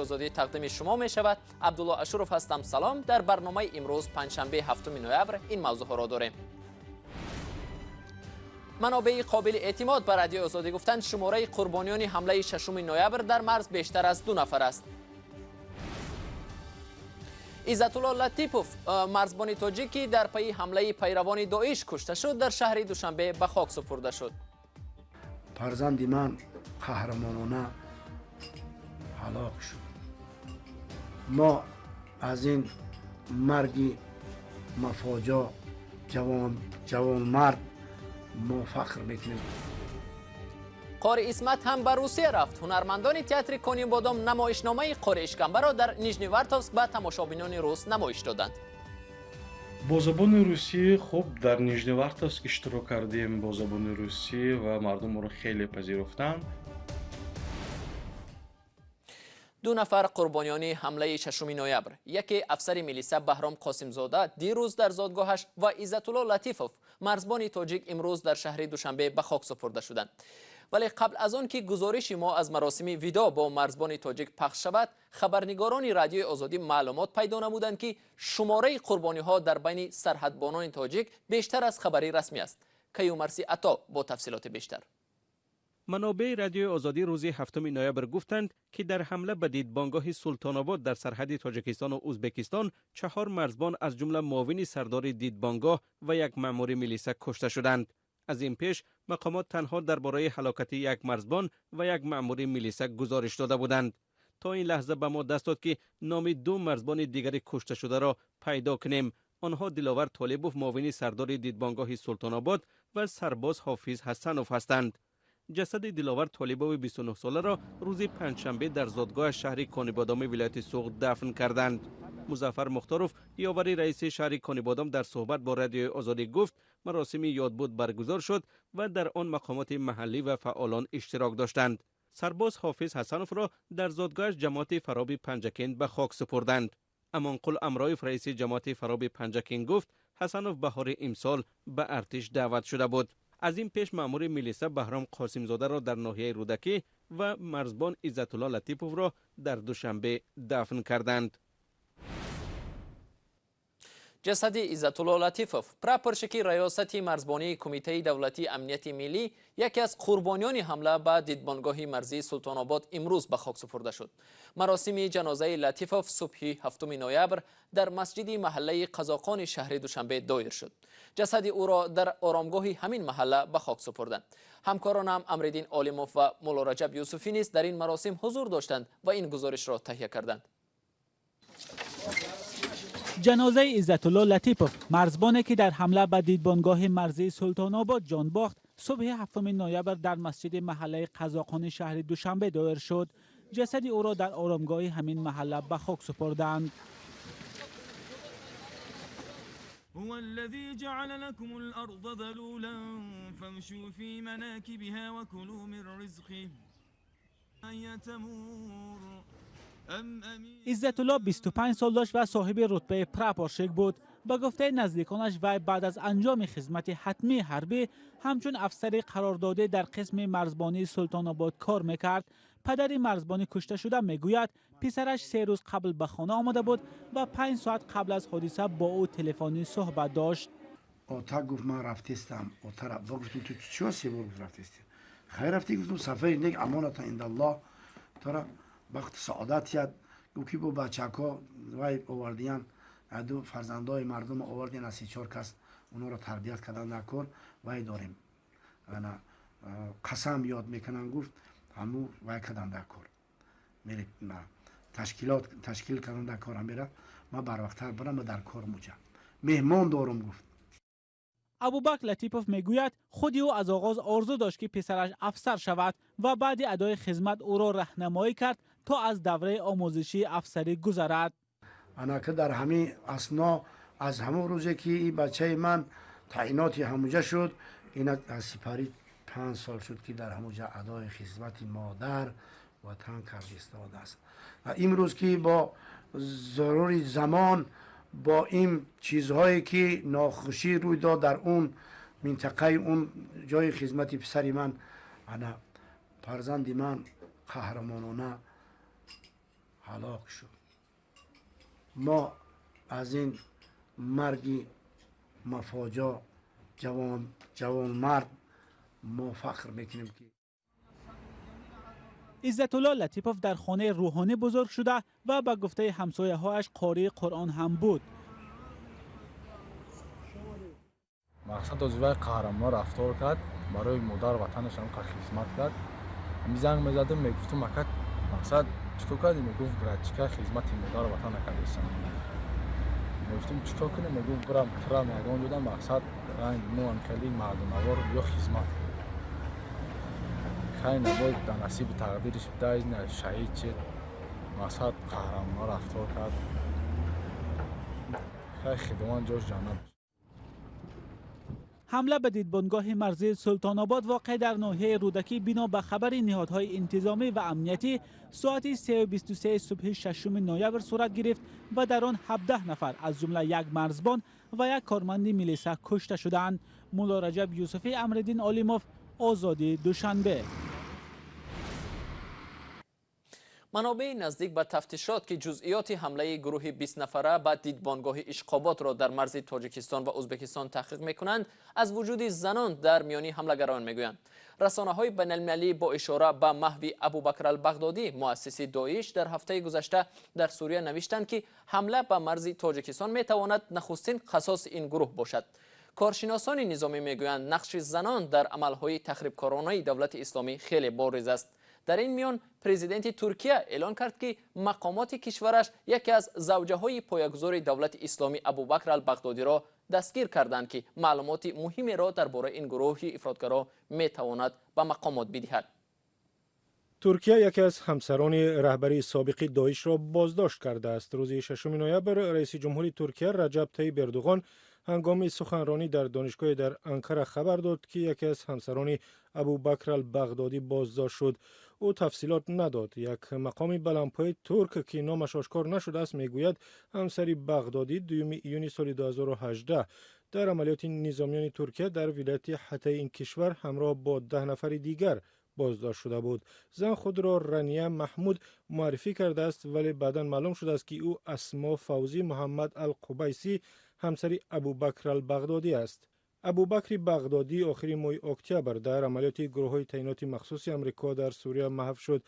Озодӣ тақдими шумо мешавад. Абдулло Ашуров ҳастам. Салом. Дар барномаи имрӯз, панҷшанбе, 7 ноябр, ин мавзӯъҳоро дорем. Манобеи қобили эътимод ба Радиои Озодӣ гуфтанд, шумораи қурбониёни ҳамлаи 6 ноябр дар марз бештар аз 2 нафар аст. Иззатулло Латипов, марзбони тоҷик, ки дар пайи ҳамлаи пайравони Доиш кушта шуд, дар шаҳри Душанбе ба хок супурда шуд. Фарзанди ман қаҳрамонона ҳалок шуд. Мо аз ин марги мафоҷо ҷавонмард мо фахр мекунем. Қори Исмат ҳам ба Русия рафт. Ҳунармандони театри Конибодом намоишномаи Қори Ишкамбаро дар Нижневартовск ба тамошобинони рус намоиш доданд. Бо забони русӣ хуб дар Нижневартовск иштирок кардем бо забони русӣ ва мардум моро хеле пазируфтанд. 2 нафар қурбониёни ҳамлаи 6 ноябр, яке афсари милиса Баҳром Қосимзода дирӯз дар зодгоҳаш ва Иззатулло Латифов, марзбони тоҷик, имрӯз дар шаҳри Душанбе ба хок супурда шуданд. Вале қабл аз он ки гузориши мо аз маросими видоъ бо марзбони тоҷик пахш шавад, хабарнигорони Радиои Озодӣ маълумот пайдо намуданд, ки шумораи қурбониҳо дар байни сарҳадбонони тоҷик бештар аз хабари расмӣ аст. Каюмарси Ато бо тафсилоти бештар. Манобеи Радиои Озодӣ рӯзи 7 ноябр гуфтанд, ки дар ҳамла ба дидбонгоҳи Султонобод дар сарҳади Тоҷикистону Ӯзбекистон 4 марзбон, аз ҷумла муовини сардори дидбонгоҳ ва як маъмури милиса кушта шуданд. Аз ин пеш мақомот танҳо дар бораи ҳалокати як марзбон ва як маъмури милиса гузориш дода буданд. То ин лаҳза ба мо даст дод, ки номи 2 марзбони дигари кушташударо пайдо кунем. Онҳо Диловар Толибов, муовини сардори дидбонгоҳи Султонобод, ва сарбоз Ҳофиз Ҳасанов ҳастанд. Ҷасади Диловар Толибови 29-соларо рӯзи панҷшанбе дар зодгоҳаш шаҳри Конибодоми вилояти Суғд дафн карданд. Музаффар Мухторов, ёвари раиси шаҳри Конибодом, дар суҳбат бо Радиои Озодӣ гуфт, маросими ёдбуд баргузор шуд ва дар он мақомоти маҳаллӣ ва фаъолон иштирок доштанд. Сарбоз Ҳофиз Ҳасановро дар зодгоҳаш ҷамоати Фароби Панҷакент ба хок супурданд. Амонқул Амроев, раиси ҷамоати Фароби Панҷакент, гуфт, Ҳасанов баҳори имсол ба артиш даъват шуда буд. Аз ин пеш маъмури милиса Баҳром Қосимзодаро дар ноҳияи Рӯдакӣ ва марзбон Иззатулло Латиповро дар Душанбе дафн карданд. Ҷасади Иззатулло Латифов, прапорщики раёсати марзбонии Кумитаи давлатии амнияти миллӣ, яке аз қурбониёни ҳамла ба дидбонгоҳи марзии Султонобод, имрӯз ба хок супурда шуд. Маросими ҷанозаи Латифов субҳи 7 ноябр дар масҷиди маҳаллаи Қазоқони шаҳри Душанбе доир шуд. Ҷасади ӯро дар оромгоҳи ҳамин маҳалла ба хок супурданд. Ҳамкоронам Амриддин Олимов ва Муллораҷаб Юсуфӣ низ дар ин маросим ҳузур доштанд ва ин гузоришро таҳия карданд. Ҷанозаи Иззатулло Латипов, марзбоне ки дар ҳамла ба дидбонгоҳи марзии Султонобод ҷон бохт, субҳи 7 ноябр дар масҷиди маҳаллаи Қазоқони шаҳри Душанбе доир шуд. Ҷасади ӯро дар оромгоҳи ҳамин маҳалла ба хок супурданд. هو الذي جعل لكم الأرض ذلولا فامشوا في مناكبها وكلوا من رزقه تمور. Иззатулло 25 сол дошт ва соҳиби рутбаи прапорщик буд. Ба гуфтаи наздиконаш, вай баъд аз анҷоми хизмати ҳатмии ҳарбӣ ҳамчун афсари қарордодӣ дар қисми марзбонии Султонобод кор мекард. Падари марзбони кушташуда мегӯяд, писараш 3 рӯз қабл ба хона омада буд ва 5 соат қабл аз ҳодиса бо ӯ телефонӣ суҳбат дошт. Ота гуфт, ман рафтестам. Ота гуфтум, ту чиё 3 бор гуфт рафтести? Хайр рафтӣ, гуфтум, сафари нек, амонатан индаллоҳ, тора бахти саодат яд. Гуфт, ки бо бачако вай овардиян, ду фарзандои мардум овардиян, аз 3-4 кас онҳоро тарбият кардан дар кор вай дорем, ана қасам ёд мекунанд, гуфт, ҳаму вай кардан дар кор, ташкилот ташкил кардан дар кор, ҳамера ман барвақттар барам дар кор муҷа меҳмон дорум, гуфт. Абубакр Латипов мегӯяд, худи ӯ аз оғоз орзу дошт, ки писараш афсар шавад ва баъди адои хизмат ӯро раҳнамоӣ кард, то аз давраи омӯзишии афсарӣ гузарад. Анака дар ҳамин асно аз ҳамон рӯзе ки ин бачаи ман таъиноти ҳамуҷа шуд, ин аз сипарӣ 5 сол шуд, ки дар ҳамуҷа адои хизмати модар ватан кард истодааст. Ва имрӯз ки бо зарури замон, бо ин чизҳое ки нохушӣ рӯй дод дар он минтақаи он ҷои хизмати писари ман, ана фарзанди ман қаҳрамонона ҳалок шуд. Мо аз ин марги мафоҷо ҷавонмард мо фахр мекунем ки Иззатулло Латипов дар хонаи рӯҳонӣ бузург шуда ва ба гуфтаи ҳамсояҳояш қории Қуръон ҳам буд. Мақсад аз вай қаҳрамона рафтор кард, барои модар ватанаш ҳам хизмат кард. Занг мезадам, мегуфтам, ака, мақсад чикор кардӣ? Мегуфт, братчика, хизмати модар ватан накардесам. Мегуфтам, чикор кунем? Мегуфт, бирам трам ягон ҷода, мақсад ранг мо хеле мардумавор ё хизмат. Хай набод, дар насиби тақдириш буда, шаҳид шуд. Мақсад қаҳрамона рафтор кард. Хай хидмат ҷош ҷаннат. Ҳамла ба дидбонгоҳи марзии Султонобод воқеъ дар ноҳияи Рӯдакӣ бино ба хабари ниҳодҳои интизомӣ ва амниятӣ соати 3:23 субҳи 6 ноябр сурат гирифт ва дар он 17 нафар аз ҷумла як марзбон ва як корманди милиса кушта шудаанд. Мулло Раҷаб Юсуфӣ, Амриддин Олимов, Озодӣ, Душанбе. Манобеи наздик ба тафтишот, ки ҷузъиёти ҳамлаи гурӯҳи 20 нафара ба дидбонгоҳи Ишқободро дар марзи Тоҷикистон ва Ӯзбекистон таҳқиқ мекунанд, аз вуҷуди занон дар миёни ҳамлагарон мегӯянд. Расонаҳои байналмилалӣ бо ишора ба маҳви Абубакр ал-Бағдодӣ, муассиси Доиш, дар ҳафтаи гузашта дар Сурия навиштанд, ки ҳамла ба марзи Тоҷикистон метавонад нахустин қасоси ин гурӯҳ бошад. Коршиносони низомӣ мегӯянд, нақши занон дар амалҳои тахрибкоронаи давлати исломӣ хеле бориз аст. Дар ин миён президенти Туркия эълон кард, ки мақомоти кишвараш яке аз завҷаҳои поягузори давлати исломӣ Абубакр ал-Бағдодиро дастгир карданд, ки маълумоти муҳимеро дар бораи ин гурӯҳи ифротгаро метавонад ба мақомот бидиҳад. Туркия яке аз ҳамсарони раҳбари собиқи Доишро боздошт кардааст. Рӯзи 6 ноябр раиси ҷумҳури Туркия Раҷаб Тайиб Эрдуғон ҳангоми суханронӣ дар донишгоҳе дар Анкара хабар дод, ки яке аз ҳамсарони Абубакр ал-Бағдодӣ боздошт шуд. Ӯ тафсилот надод. Як мақоми баландпояи турк, ки номаш ошкор нашудааст, мегӯяд, ҳамсари Бағдодӣ 2 июни соли 2018 дар амалиёти низомиёни Туркия дар вилояти Ҳатаи ин кишвар ҳамроҳ бо 10 нафари дигар боздошт шуда буд. Зан худро Рания Маҳмуд муаррифӣ кардааст, вале баъдан маълум шудааст, ки ӯ Асмо Фавзӣ Муҳаммад ал-Қубайсӣ, ҳамсари Абубакр ал-Бағдодӣ аст. Абубакри Бағдодӣ охири моҳи октябр дар амалиёти гурӯҳҳои таъиноти махсуси Амрико дар Сурия маҳв шуд.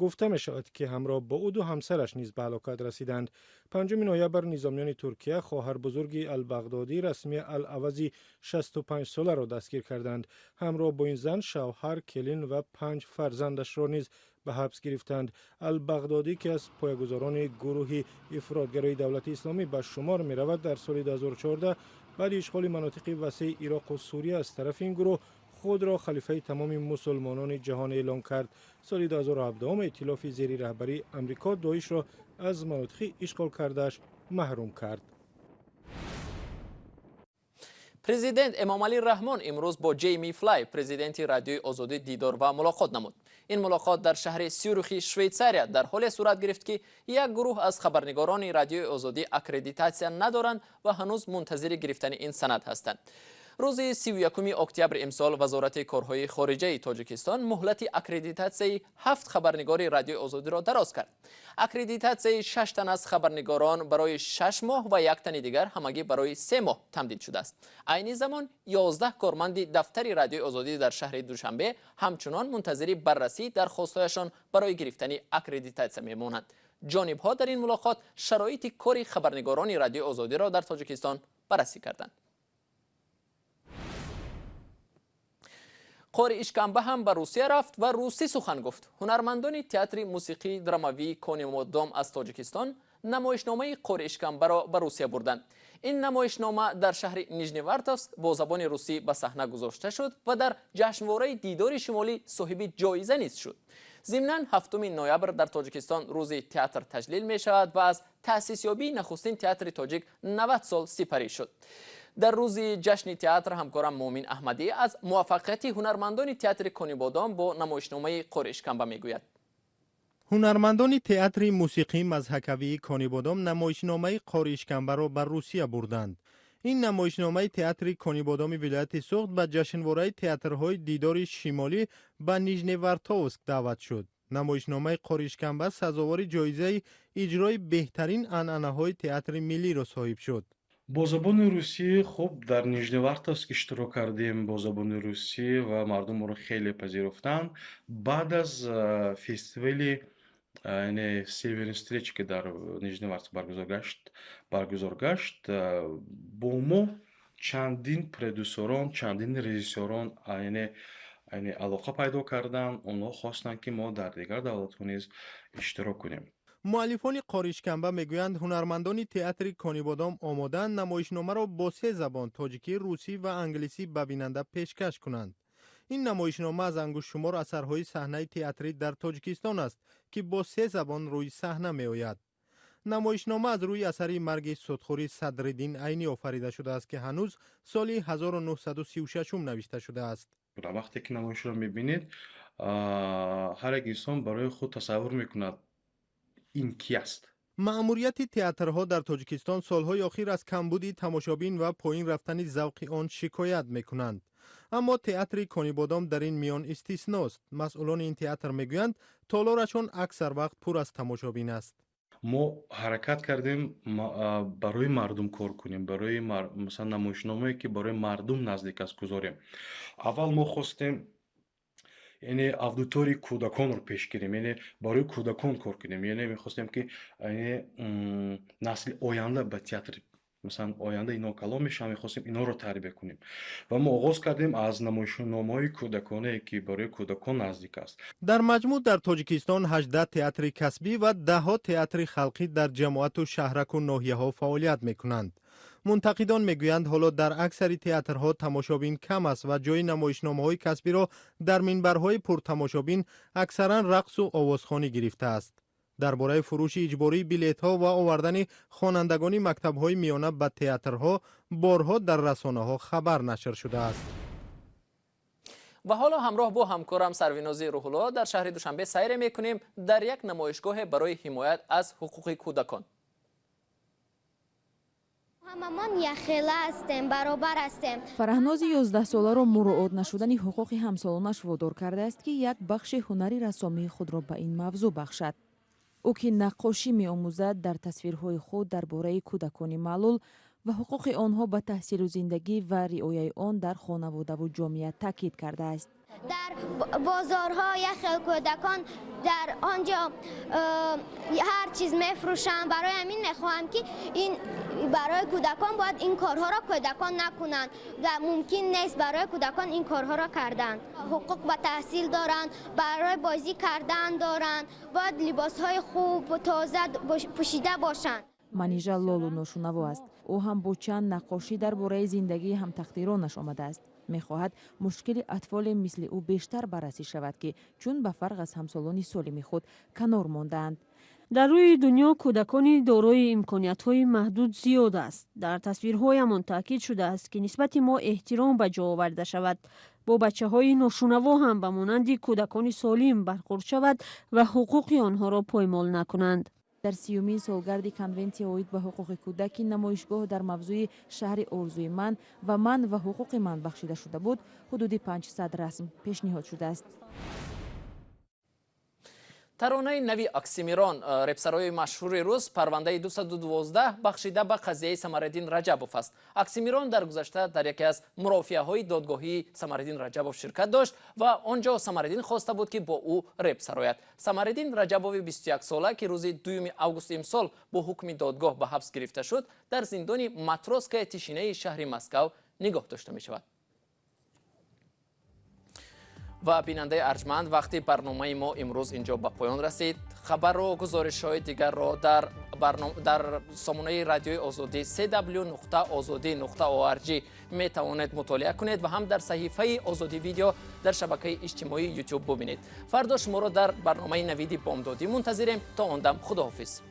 Гуфта мешавад, ки ҳамроҳ бо ӯ ду ҳамсараш низ ба ҳалокат расиданд. 5 ноябр низомиёни Туркия хоҳарбузурги ал-Бағдодӣ Расмия ал-Авази 65 соларо дастгир карданд. Ҳамроҳ бо ин зан шавҳар, келин ва 5 фарзандашро низ ба ҳабс гирифтанд. Ал-Бағдодӣ, ки аз поягузорони гурӯҳи ифротгарои давлати исломӣ ба шумор меравад, дар соли 2014 баъди ишғоли манотиқи васеи Ироқу Сурия аз тарафи ин гурӯҳ худро халифаи тамоми мусулмонони ҷаҳон эълон кард. Соли 2017 иттилофи зери раҳбарии Амрико Доишро аз манотиқи ишғол кардааш маҳрум кард. Президент Эмомалӣ Раҳмон имрӯз бо Ҷейми Флай, президенти Радиои Озодӣ, дидор ва мулоқот намуд. Ин мулоқот дар шаҳри Сюрихи Швейтсария дар ҳоле сурат гирифт, ки як гурӯҳ аз хабарнигорони Радиои Озодӣ аккредитатсия надоранд ва ҳанӯз мунтазири гирифтани ин санад ҳастанд. Рӯзи 31 октябри имсол Вазорати корҳои хориҷаи Тоҷикистон муҳлати аккредитатсияи 7 хабарнигори Радиои Озодиро дароз кард. Аккредитатсияи 6 тан аз хабарнигорон барои 6 моҳ ва як тани дигар ҳамагӣ барои 3 моҳ тамдид шудааст. Айни замон 11 корманди дафтари Радиои Озодӣ дар шаҳри Душанбе ҳамчунон мунтазири баррасии дархостҳояшон барои гирифтани аккредитатсия мемонанд. Ҷонибҳо дар ин мулоқот шароити кори хабарнигорони Радиои Озодиро дар Тоҷикистон баррасӣ карданд. Қори Ишкамба ҳам ба Русия рафт ва русӣ сухан гуфт. Ҳунармандони театри мусиқии драмавии Конибодом аз Тоҷикистон намоишномаи Қори Ишкамбаро ба Русия бурданд. Ин намоишнома дар шаҳри Нижневартовск бо забони русӣ ба саҳна гузошта шуд ва дар ҷашнвораи дидори шимолӣ соҳиби ҷоиза низ шуд. Зимнан 7 ноябр дар Тоҷикистон рӯзи театр таҷлил мешавад ва аз таъсисёбии нахустин театри тоҷик 90 сол сипарӣ шуд. Дар рӯзи ҷашни театр ҳамкорам Муъмин Аҳмадӣ аз муваффақияти ҳунармандони театри Конибодом бо намоишномаи Қори Ишкамба мегӯяд. Ҳунармандони театри мусиқии мазҳакавии Конибодом намоишномаи Қори Ишкамбаро ба Русия бурданд. Ин намоишномаи театри Конибодоми вилояти Суғд ба ҷашнвораи театрҳои дидори шимолӣ ба Нижневартовск даъват шуд. Намоишномаи Қоришканба сазовори ҷоизаи иҷрои беҳтарин анъанаҳои театри миллиро соҳиб шуд. Бо забони русӣ хуб дар Нижневартовск иштирок кардем бо забони русӣ ва мардум моро хеле пазируфтанд. Баъд аз фестивали, яъне Северный встречи, ки дар Нижневартовск баргузор гашт, бо мо чандин продюсерон, чандин режиссёрон яъне алоқа пайдо карданд. Онҳо хостанд, ки мо дар дигар давлатҳо низ иштирок кунем. Муаллифони Қоришканба мегӯянд, ҳунармандони театри Конибодом омодаанд намоишномаро бо се забон: тоҷикӣ, русӣ ва англисӣ ба бинанда пешкаш кунанд. Ин намоишнома аз ангуштшумор асарҳои саҳнаи театрӣ дар Тоҷикистон аст, ки бо се забон рӯи саҳна меояд. Намоишнома аз рӯи асари Марги судхӯри Садриддин Айнӣ офарида шудааст, ки ҳанӯз соли 1936 навишта шудааст. Вақте ки намоишро мебинед, ҳар як инсон барои худ тасаввур мекунад, ин ки аст. Маъмурияти театрҳо дар Тоҷикистон солҳои охир аз камбуди тамошобин ва поин рафтани завқи он шикоят мекунанд, аммо театри Конибодом дар ин миён истисност. Масъулони ин театр мегӯянд, толорашон аксар вақт пур аз тамошобин аст. Мо ҳаракат кардем барои мардум кор кунем, барои масалан намоишномае, ки барои мардум наздик аст, гузорем. Аввал мо хостем, яъне аудиторияи кӯдаконро пеш гирем, яъне барои кӯдакон кор кунем, яъне мехостем, ки яъне насли оянда ба театр, масалан, оянда ино калон мешаванд, мехостем инҳоро тарбия кунем ва мо оғоз кардем аз намоишномаҳои кӯдаконае, ки барои кӯдакон наздик аст. Дар маҷмӯъ дар Тоҷикистон 18 театри касбӣ ва даҳҳо театри халқӣ дар ҷамоату шаҳраку ноҳияҳо фаъолият мекунанд. Мунтақидон мегӯянд, ҳоло дар аксари театрҳо тамошобин кам аст ва ҷои намоишномаҳои касбиро дар минбарҳои пуртамошобин аксаран рақсу овозхонӣ гирифтааст. Дар бораи фурӯши иҷбории билетҳо ва овардани хонандагони мактабҳои миёна ба театрҳо борҳо дар расонаҳо хабар нашр шудааст. Ва ҳоло ҳамроҳ бо ҳамкорам Сарвинози Рӯҳулло дар шаҳри Душанбе сайре мекунем дар як намоишгоҳе барои ҳимоят аз ҳуқуқи кӯдакон. Ҳамамон якхела ҳастем, баробар ҳастем. Фараҳнози 11-соларо муроот нашудани ҳуқуқи ҳамсолонаш водор кардааст, ки як бахши ҳунари рассомии худро ба ин мавзӯъ бахшад. Ӯ, ки наққошӣ меомӯзад, дар тасвирҳои худ дар бораи кӯдакони маълул ва ҳуқуқи онҳо ба таҳсилу зиндагӣ ва риояи он дар хонаводаву ҷомеа таъкид кардааст. Дар бозорҳо як хел кӯдакон дар он ҷо ҳар чиз мефурӯшанд. Барои ҳамин мехоҳам, ки ин барои кӯдакон бояд ин корҳоро кӯдакон накунанд ва мумкин нест барои кӯдакон ин корҳоро кардан. Ҳуқуқ ба таҳсил доранд, барои бозӣ кардан доранд, бояд либосҳои хуб, тоза пӯшида бошанд. Манижа лолу ношунаво аст. Ӯ ҳам бо чанд наққошӣ дар бораи зиндагии ҳамтақдиронаш омадааст. Мехоҳад, мушкили атфоле мисли ӯ бештар баррасӣ шавад, ки чун ба фарқ аз ҳамсолони солими худ канор мондаанд. Дар рӯи дунё кӯдакони дорои имкониятҳои маҳдуд зиёд аст. Дар тасвирҳоямон таъкид шудааст, ки нисбати мо эҳтиром ба ҷо оварда шавад, бо бачаҳои ношунаво ҳам ба монанди кӯдакони солим бархурд шавад ва ҳуқуқи онҳоро поймол накунанд. Дар 30-умин солгарди Конвенсия оид ба ҳуқуқи кӯдак, ки намоишгоҳ дар мавзӯи «Шаҳри орзуи ман» ва «Ман ва ҳуқуқи ман» бахшида шуда буд, ҳудуди 500 расм пешниҳод шудааст. Таронаи нави Оксимирон, репсарои машҳури рус, «Парвандаи 212» бахшида ба қазияи Самариддин Раҷабов аст. Оксимирон дар гузашта дар яке аз мурофиаҳои додгоҳии Самариддин Раҷабов ширкат дошт ва он ҷо Самариддин хоста буд, ки бо ӯ реп сарояд. Самариддин Раҷабови 21-сола, ки рӯзи 2 августи имсол бо ҳукми додгоҳ ба ҳабс гирифта шуд, дар зиндони Матросская тишинаи шаҳри Москав нигоҳ дошта мешавад. Ва бинандаи арҷманд, вақти барномаи мо имрӯз инҷо ба поён расид. Хабару гузоришҳои дигарро дар сомонаи Радиои Озодӣ cw.ozodi.org метавонед мутолиа кунед ва ҳам дар саҳифаи Озодӣ Видео дар шабакаи иҷтимоии Ютуб бубинед. Фардо шуморо дар барномаи Навиди бомдодӣ мунтазирем. То он дам худоҳофиз.